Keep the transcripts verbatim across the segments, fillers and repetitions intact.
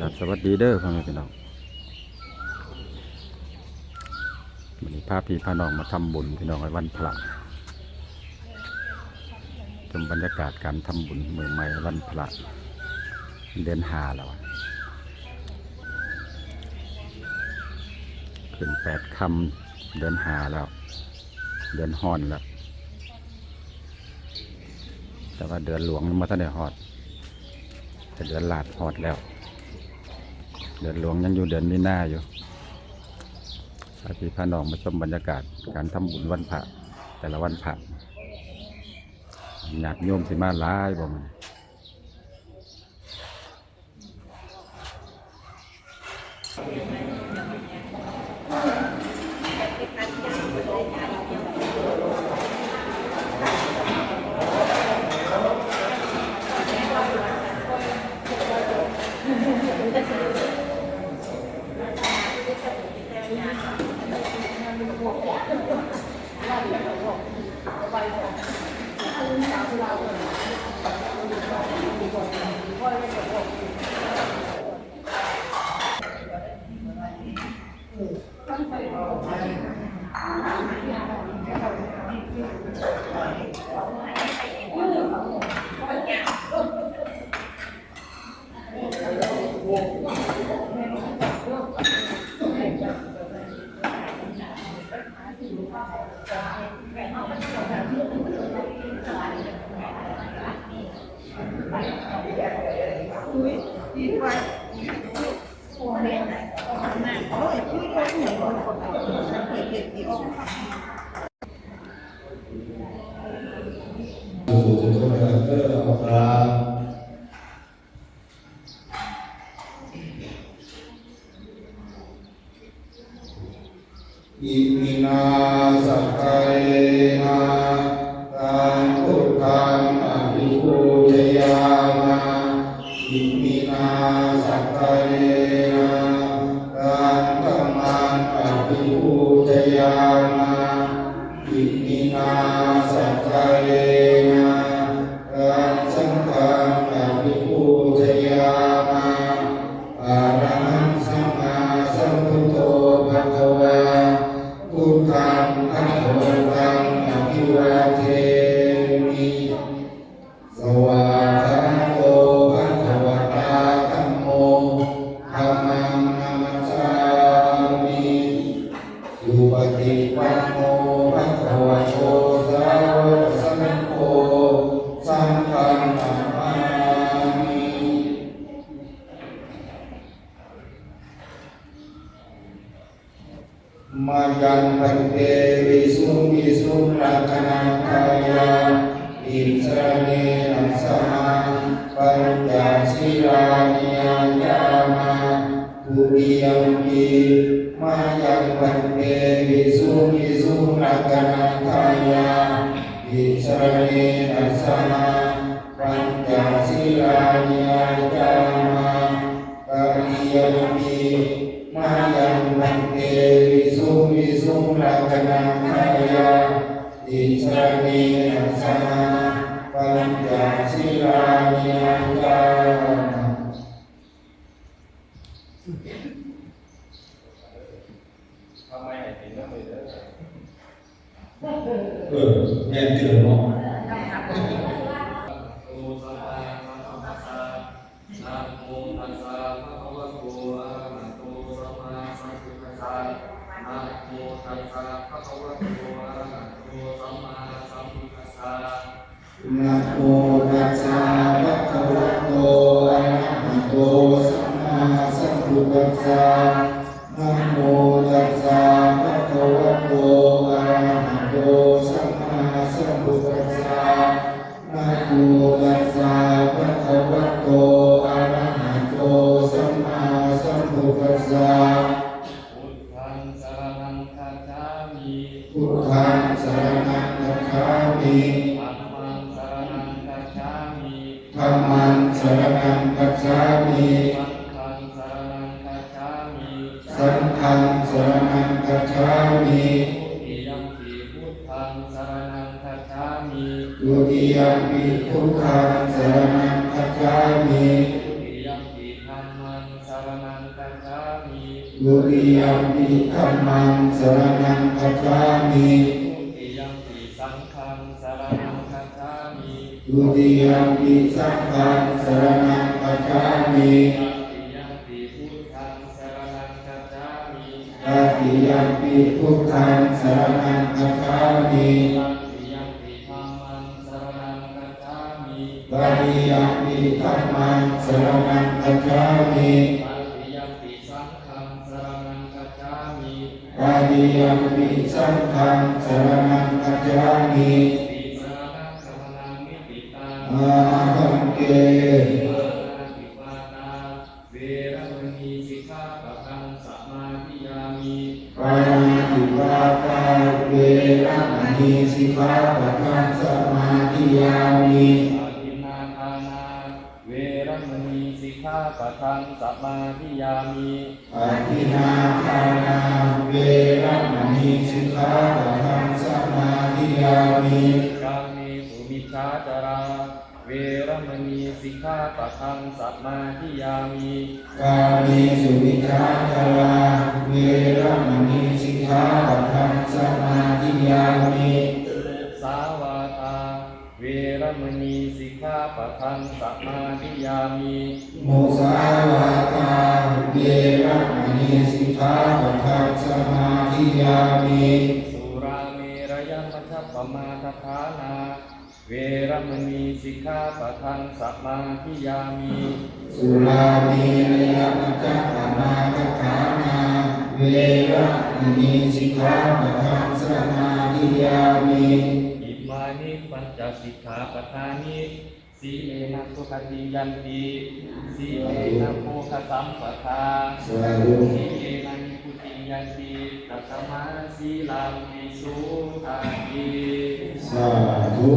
ครับ สวัสดีเด้อพ่อแม่พี่น้อง มื้อนี้พาพี่พาน้องมาทำบุญพี่น้อง วันพระ ชมบรรยากาศการทำบุญมื้อใหม่วันพระ เดือนห้าแล้วอะ ขึ้นแปดค่ำ เดือนห้าแล้ว เดือนฮ้อนแล้ว แต่ว่าเดือนหลวงยังบ่ทันได้ฮอด แต่เดือนหลาดฮอดแล้ว เดือนหลวงยังอยู่เดือนมีนาอยู่ พาพี่พาน้องมาชมบรรยากาศการทำบุญวันพระ แต่ละวันพระ ญาติโยมสิมาหลายบ่มื้อนี้ สู่จุดชมวิวเพื่อออกตาม Iminā sakkārena taṃ buddhaṃ abhipūjayāma. Iminā sakkārena taṃ dhammaṃ abhipūjayāma. Iminā sakkārena taṃ saṅghaṃ abhipūjayāma. Arahaṃ sammāsambuddho bhagavā, buddhaṃ bhagavantaṃ abhivādemi. Svākkhāto bhagavatā dhammo, dhammaṃ namassāmi. Supaṭipanno bhagavato sāvakasaṅgho, saṅghaṃ namāmi. Mayaṃ bhante visuṃ visuṃ rakkhaṇatthāya tisaraṇena saha pañca sīlāni yācāma. Dutiyampi mayaṃ bhante visuṃ visuṃ rakkhaṇatthāya tisaraṇena saha pañca sīlāni yācāma. Tatiyampi mayaṃ bhante visuṃ visuṃ rakkhaṇatthāya tisaraṇena saha pañca sīlāni yācāma. เออ แม่นเกินเนาะ Namo tassa bhagavato arahato sammāsambuddhassa. Namo tassa bhagavato arahato sammāsambuddhassa. Namo tassa bhagavato arahato sammāsambuddhassa. Namo tassa bhagavato arahato sammāsambuddhassa. Namo tassa bhagavato arahato sammāsambuddhassa. Buddhaṃ saraṇaṃ gacchāmi. Buddhaṃ saraṇaṃ gacchāmi. Dhammaṃ saraṇaṃ gacchāmi. Dhammaṃ saraṇaṃ gacchāmi. Saṅghaṃ saraṇaṃ gacchāmi. Saṅghaṃ saraṇaṃ gacchāmi. Dutiyampi buddhaṃ saraṇaṃ gacchāmi. Dutiyampi buddhaṃ saraṇaṃ gacchāmi. Dutiyampi dhammaṃ Dutiyampi dhammaṃ saraṇaṃ gacchāmi. Dutiyampi saṅghaṃ saraṇaṃ gacchāmi. Dutiyampi saṅghaṃ saraṇaṃ gacchāmi. Tatiyampi buddhaṃ saraṇaṃ gacchāmi. Tatiyampi buddhaṃ saraṇaṃ gacchāmi. Tatiyampi dhammaṃ saraṇaṃ gacchāmi. Tatiyampi dhammaṃ saraṇaṃ gacchāmi. Tatiyampi saṅghaṃ saraṇaṃ gacchāmi. Tatiyampi saṅghaṃ saraṇaṃ gacchāmi. Tisaraṇagamanaṃ niṭṭhitaṃ. Āma bhante. Pāṇātipātā veramaṇī sikkhāpadaṃ samādiyāmi. Pāṇātipātā veramaṇī sikkhāpadaṃ samādiyāmi. Adinnādānā veramaṇī sikkhāpadaṃ samādiyāmi. Adinnādānā veramaṇī sikkhāpadaṃ samādiyāmi. Kāmesu micchācārā veramaṇī sikkhāpadaṃ samādiyāmi. Kāmesu micchācārā veramaṇī sikkhāpadaṃ samādiyāmi. Musāvādā veramaṇī sikkhāpadaṃ samādiyāmi. Musāvādā veramaṇī sikkhāpadaṃ samādiyāmi. Surāmerayamajjapamādaṭṭhānā veramaṇī sikkhāpadaṃ samādiyāmi. Surāmerayamajjapamādaṭṭhānā veramaṇī sikkhāpadaṃ samādiyāmi. Imāni pañca sikkhāpadāni. Sīlena sugatiṃ yanti, sīlena bhogasampadā, sādhu, sīlena nibbutiṃ yanti, tasmā sīlaṃ visodhaye. Sādhu.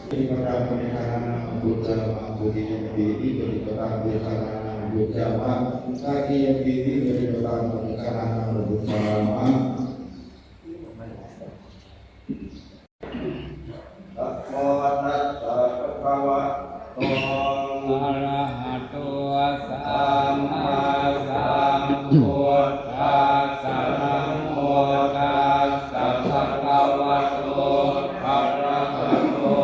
Ipataṃ paṇidhānaṃ uppajjāma, dutiyampi paṇidhānaṃ uppajjāma, tatiyampi paṇidhānaṃ uppajjhāma. Namo tassa bhagavato arahato sammāsambuddhassa. Namo tassa bhagavato arahato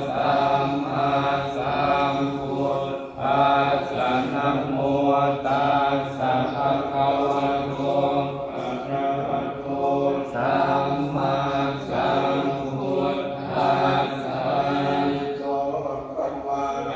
sammāsambuddhassa. Namo tassa bhagavato arahato sammāsambuddhassa.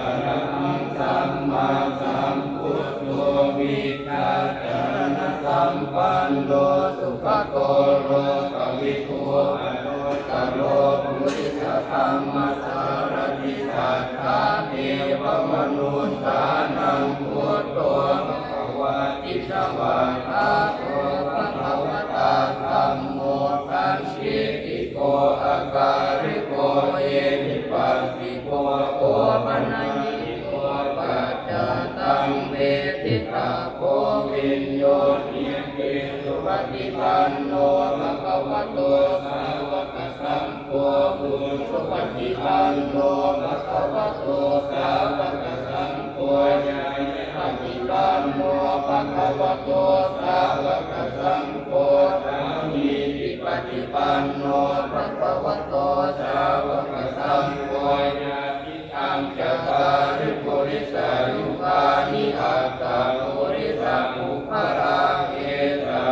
Arahaṃ sammāsambuddho vijjācaraṇasampanno sugato lokavidū anuttaro purisadammasārathi satthā devamanussānaṃ buddho bhagavāti. Svākkhāto bhagavatā dhammo sandiṭṭhiko akāliko ehipassiko opanayiko paccattaṃ veditabbo viññūhīti. Supaṭipanno bhagavato sāvakasaṅgho, ujupaṭipanno bhagavato sāvakasaṅgho, ñāyapaṭipanno bhagavato sāvakasaṅgho, sāmīcipaṭipanno bhagavato sāvakasaṅgho, yadidaṃ cattāri purisayugāni aṭṭha purisapuggalā, esa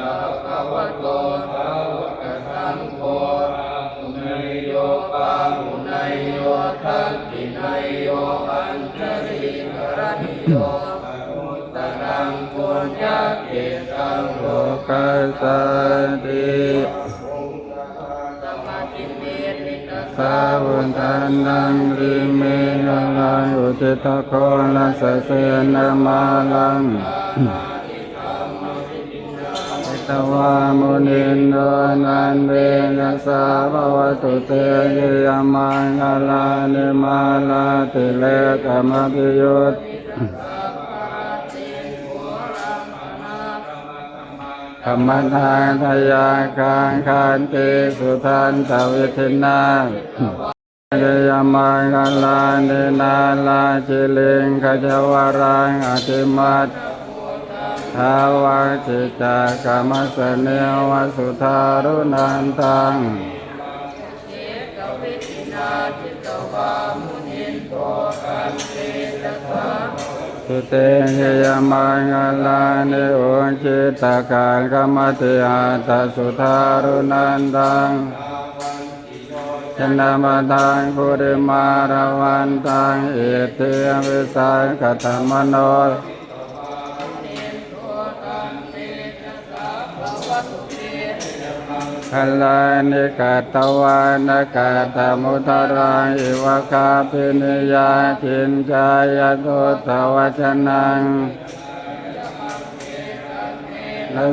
bhagavato sāvakasaṅgho, āhuneyyo pāhuneyyo dakkhiṇeyyo añjalikaraṇīyo anuttaraṃ puññakkhettaṃ lokassāti. Sāvudhantaṃ girimekhalaṃ uditaghorasasenamāraṃ, dānādidhammavidhinā jitavā munindo, tantejasā bhavatu te jayamaṅgalāni. Mārātirekamabhiyujjhitasabbarattiṃ ghorampanāḷavakamakkhamathaddhayakkhaṃ, khantīsudantavidhinā jitavā jayamaṅgalāni. Nāḷāgiriṃ gajavaraṃ atimattabhūtaṃ Dāvaggicakkamasanīva sudāruṇantaṃ. Sute jayamaṅgalāni. Ukkhittakhaggamatihatthasudāruṇantaṃ. Janapathaṅgulimālavantaṃ iddhībhisaṅkhatamano. Maṅgalāni katvāna kaṭṭhamudaraṃ iva gabbhinīyā ciñcāya duṭṭhavacanaṃ.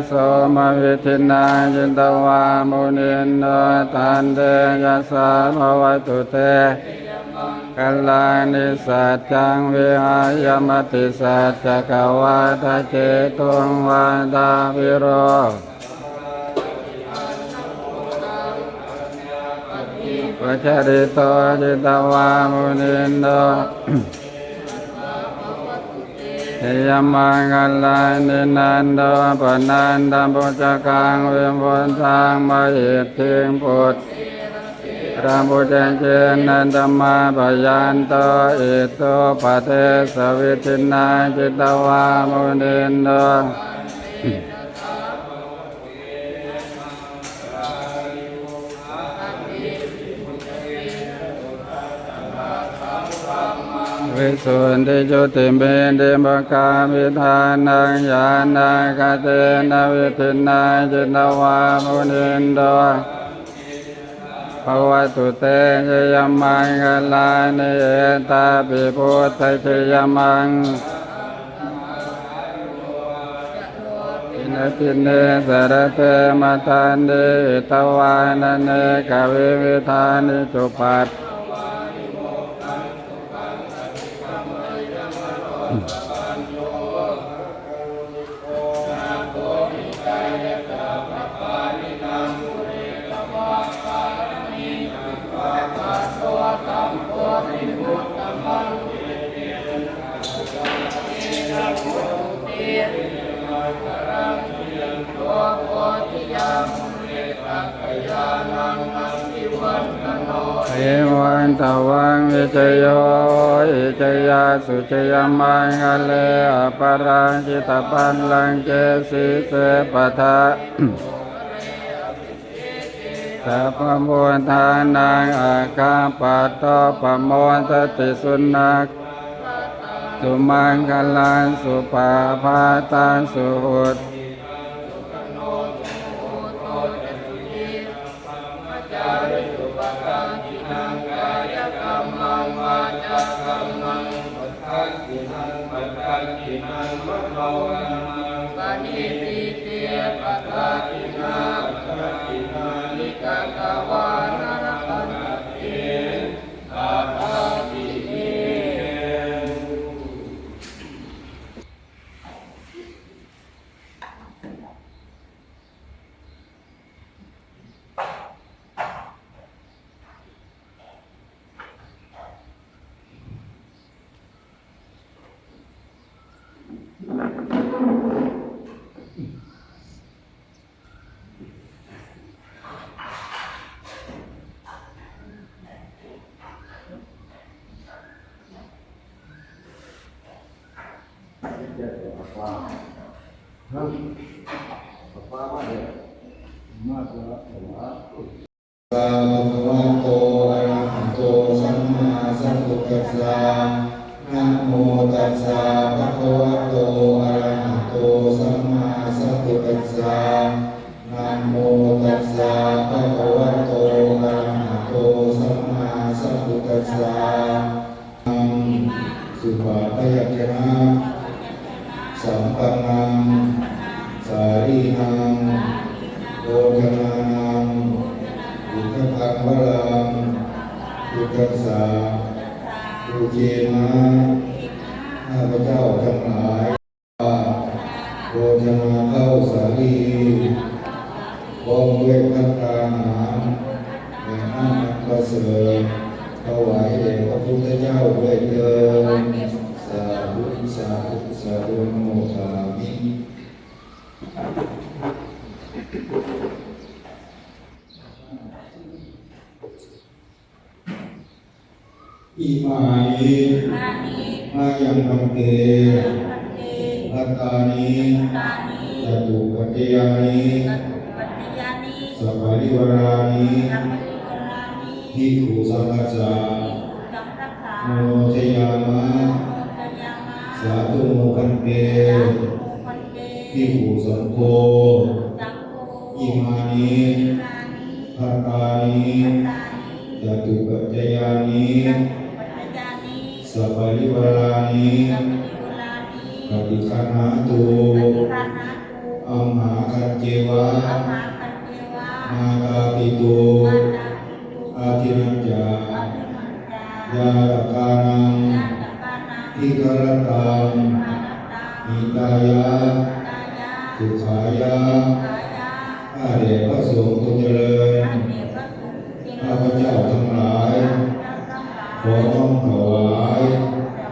Somavidhinā jitavā munindo tantejasā bhavatu te. Maṅgalāni. Saccaṃ vihāya matisaccakavādaketuṃ vādābhiropitamanaṃ paññāpadīpajalito jitavā munindo jayamaṅgalāni. Nandopanandabhujagaṃ vibudhaṃ mahiddhiṃ puttena therabhujagena damāpayanto iddhūpadesavidhinā jitavā munindo visuddhijutimiddhibakābhidhānaṃ ñāṇāgadena vidhinā jitavā munindo bhavatu te jayamaṅgalāni. Etāpi buddhajayamaṅ Dinadine sarate matandī hitvānanekavividhāni cupaddavāni mokkhaṃ sukhaṃ adhigameyya naro sapañño. Paraṃ buddho nātho hitāya sabbapāṇinaṃ pūretvā pāramī sabbā patto sambodhimuttamaṃ. Evaṃ tvaṃ vijayo hohi jayassu jayamaṅgale aparājitapallaṅke sīse paṭha sabbabuddhānaṃ aggappatto pamodati. Sunakkhattaṃ sumaṅgalaṃ supabhātaṃ suhuṭṭhitaṃ sukhaṇo sumuhutto ca suyiṭṭhaṃ brahmacārisu padakkhiṇaṃ kāyakammaṃ vācākammaṃ padakkhiṇaṃ padakkhiṇaṃ manokammaṃ paṇidhī te padakkhiṇā padakkhiṇāni katvāna labhantatthe padakkhiṇe. Bhagavato arahato sammāsambuddhassa. Namo tassa bhagavato arahato sammāsambuddhassa. Namo tassa bhagavato arahato sammāsambuddhassa. Supabyañjanasampannaṃ sālīnaṃ bhojanānaṃ uddhapaṃ balaṃ buddhassa pūjema. ข้าพเจ้าทั้งหลาย โภชนาข้าวสาลี พร้อมด้วยภัตตาหาร แห่งอาหารประเสริฐ ถวายแด่พระพุทธเจ้าด้วยเทอญ สาธุ สาธุ สาธุ อนุโมทามิ Imāni Imāni mayaṃ bhante mayaṃ bhante bhattāni bhattāni catupaccayāni catupaccayāni saparivārāni saparivārāni bhikkhusaṅghassa bhikkhusaṅghassa anumodayāma anumodayāma. Sādhu no bhante sādhu no bhante bhikkhusaṅgho bhikkhusaṅgho imāni imāni bhattāni bhattāni catupaccayāni catupaccayāni saparivārāni saparivārāni paṭiggaṇhātu paṭiggaṇhātu amhākañceva amhākañceva mātāpitu mātāpitu adinnañca adinnañca ñātakānaṃ ñātakānaṃ dīgharattaṃ dīgharattaṃ hitāya hitāya sukhāya sukhāya ข้าแต่พระสงฆ์ผู้เจริญ ข้าแต่พระสงฆ์ผู้เจริญ ข้าพเจ้าทั้งหลาย ข้าพเจ้าทั้งหลาย ขอน้อมถวาย ถ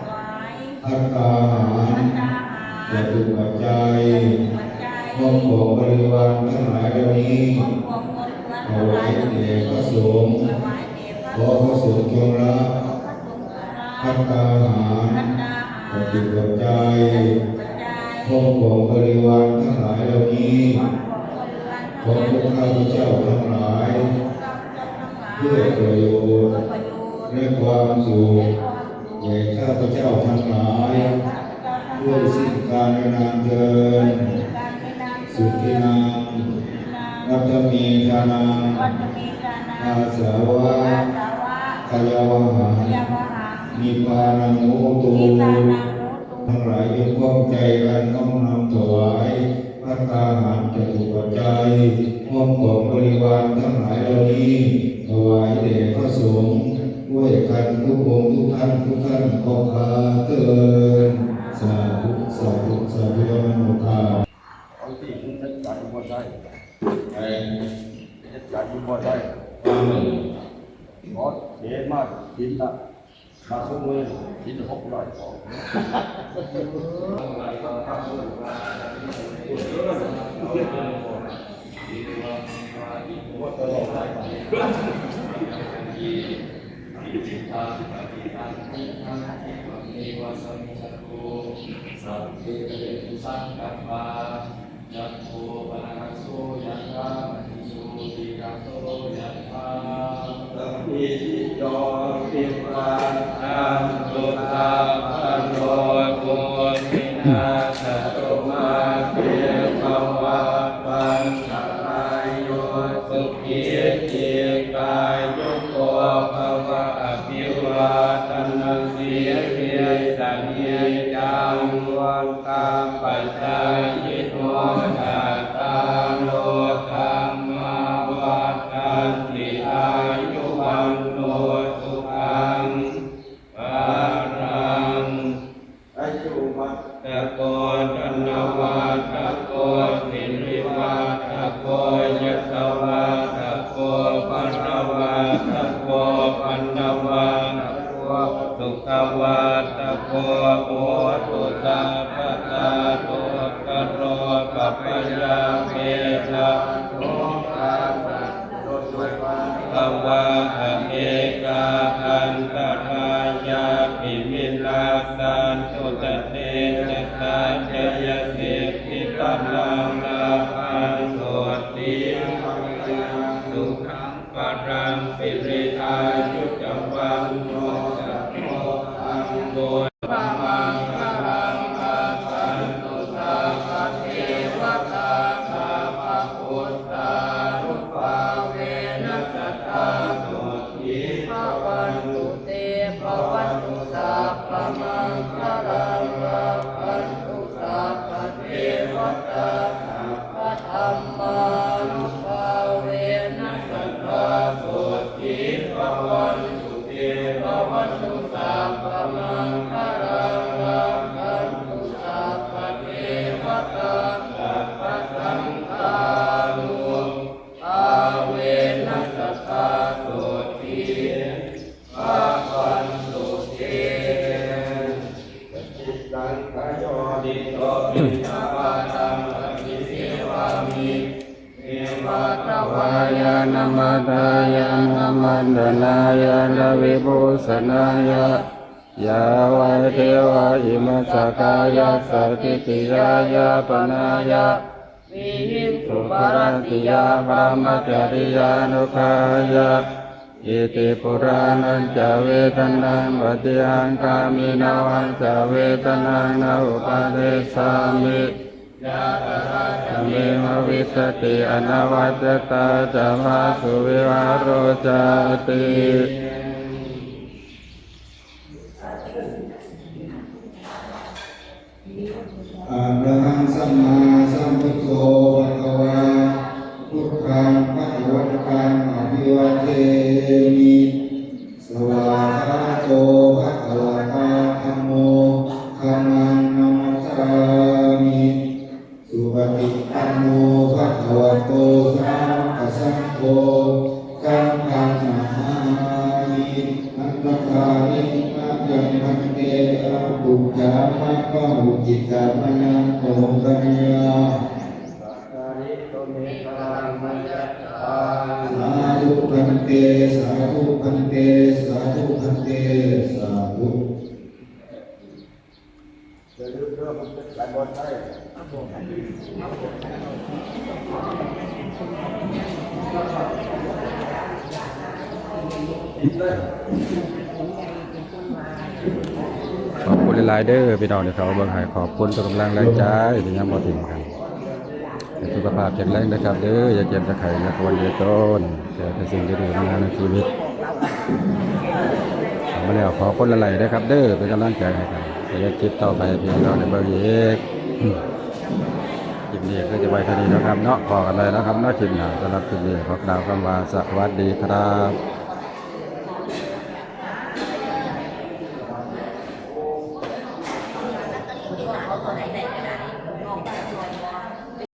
วาย ภัตตาหาร ภัตตาหาร จตุปัจจัย จตุปัจจัย พร้อมของบริวารทั้งหลายเหล่านี้ พร้อมของบริวารทั้งหลายเหล่านี้ ถวายแด่พระสงฆ์ ถวายแด่พระสงฆ์ ขอพระสงฆ์จงรับ ขอพระสงฆ์จงรับ ภัตตาหาร ภัตตาหาร จตุปัจจัย จตุปัจจัย พร้อมของบริวารทั้งหลายเหล่านี้ พร้อมของบริวารทั้งหลาย ของพวกข้าพเจ้าทั้งหลาย ของพวกข้าพเจ้าทั้งหลาย เพื่อประโยชน์ เพื่อประโยชน์ และความสุข และความสุข แก่ข้าพเจ้าทั้งหลาย แก่ข้าพเจ้าทั้งหลาย ด้วยสิ้นกาลนานเทอญ ด้วยสิ้นกาลนานเทอญ Sukhinaṃ สุข Attamedānaṃ อัตตเมดานัง āsavā อาสวะ khayāvahaṃ ขยาวังหัง nibbānaṃ hotu นิพพานังโหตุ ทั้งหลายย่อมพร้อมใจกันน้อมนำถวายภัตตาหารจตุปัจจัย พร้อมของบริวารทั้งหลายเหล่านี้ ถวายแด่พระสงฆ์ด้วยกันทุกองค์ทุกท่านทุกท่าน ขอข้าเทอญ สาธุ สาธุ สาธุ อนุโมทนา เอาสิ มันจัดการบ่ได้ ไอ้ จัดการบ่ได้ ว่ามัน ขอเทมากินละ มาทุกมื้อ กินหกร้อยกล่อง Sabbe pūrentu saṅkappā, cando pannaraso yathā, maṇi jotiraso yathā. Sabbītiyo vivajjantu, sabbarogo vinassatu, mā te bhavatvantarāyo, sukhī dīghāyuko bhava. Abhivādanasīlissa niccaṃ vuḍḍhāpacāyino, cattāro dhammā vaḍḍhanti, āyu vaṇṇo sukhaṃ balaṃ. Āyuvaḍḍhako dhanavaḍḍhako sirivaḍḍhako yasavaḍḍhako balavaḍḍhako vaṇṇavaḍḍhako sukhavaḍḍhako hotu sabbadā. Dukkharogabhayā verā sokā sattu cupaddavā, anekā antarāyāpi vinassantu ca tejasā. Jayasiddhi dhanaṃ lābhaṃ sotthi bhāgyaṃ sukhaṃ balaṃ, siri āyu ca vaṇṇo ca bhogaṃ pamaṅgalaṃ. Rakkhantu sabbadevatā, sabbabuddhānubhāvena sadā sotthī bhavantu te. Bhavatu sabbamaṅgalaṃ, rakkhantu sabbadevatā, sabbadhammānubhāvena sadā sotthī bhavantu te. Bhavatu sabbamaṅgalaṃ, rakkhantu sabbadevatā, sabbasaṅghānubhāvena sadā sotthī bhavantu te. Paṭisaṅkhā yoniso piṇḍapātaṃ paṭisevā Namadāyamavandanayaravibhūsanāya, yāvadeva imassa kāyassa ṭhitiyā yāpanāya vihiṃsuparatiyā brahmacariyānuggahāya, iti purāṇañca vedanaṃ paṭihaṅkhāmi navañca vedanaṃ na uppādessāmi, yātrā ca me bhavissati anavajjatā ca phāsuvihāro cāti. Arahaṃ sammāsambuddho bhagavā, buddhaṃ bhagavantaṃ abhivādemi. Svākkhāto bhagavatā dhammo, dhammaṃ namassāmi. Supaṭipanno bhagavato sāvakasaṅgho, saṅghaṃ namāmi. Natthāmi mayaṃ bhante, appuṭṭhāma bahucittā mayaṃ koṇḍaññā. Sādhu bhante, sādhu bhante, sādhu bhante, sādhu. ຂອບຄຸນຫຼາຍໆເດີ້ ພີ່ນ້ອງທີ່ເຂົ້າມາເບິ່ງໃຫ້ ຂອບຄຸນທຸກກຳລັງແຮງໃຈທີ່ຍັງບໍ່ຖິ້ມກັນ. ໃຫ້ສຸຂະພາບແຂງແຮງເດີ້ຄັບເດີ້ ຢ່າເຈັບຢ່າໄຂ້ ຢ່າກວນຢ່າຈົນ ເກີດແຕ່ສິ່ງດີໆມາໃນຊີວິດ. ເຂົ້າມາແລ້ວ ຂໍຄົນລະໄລເດີ້ຄັບເດີ້ ເປັນກຳລັງໃຈໃຫ້ກັນ. ແຕ່ຄລິບຕໍ່ໄປໃຫ້ພີ່ນ້ອງໄດ້ເບິ່ງອີກ. ຄລິບນີ້ຄືຈະໄວ້ເທົ່ານີ້ເນາະຄັບເນາະ ພໍ້ກັນໃໝ່ເນາະຄັບເນາະ ຄລິບໜ້າ. ສຳລັບຄລິບນີ້ຂໍກ່າວຄຳວ່າ ສະຫວັດດີຄັບ.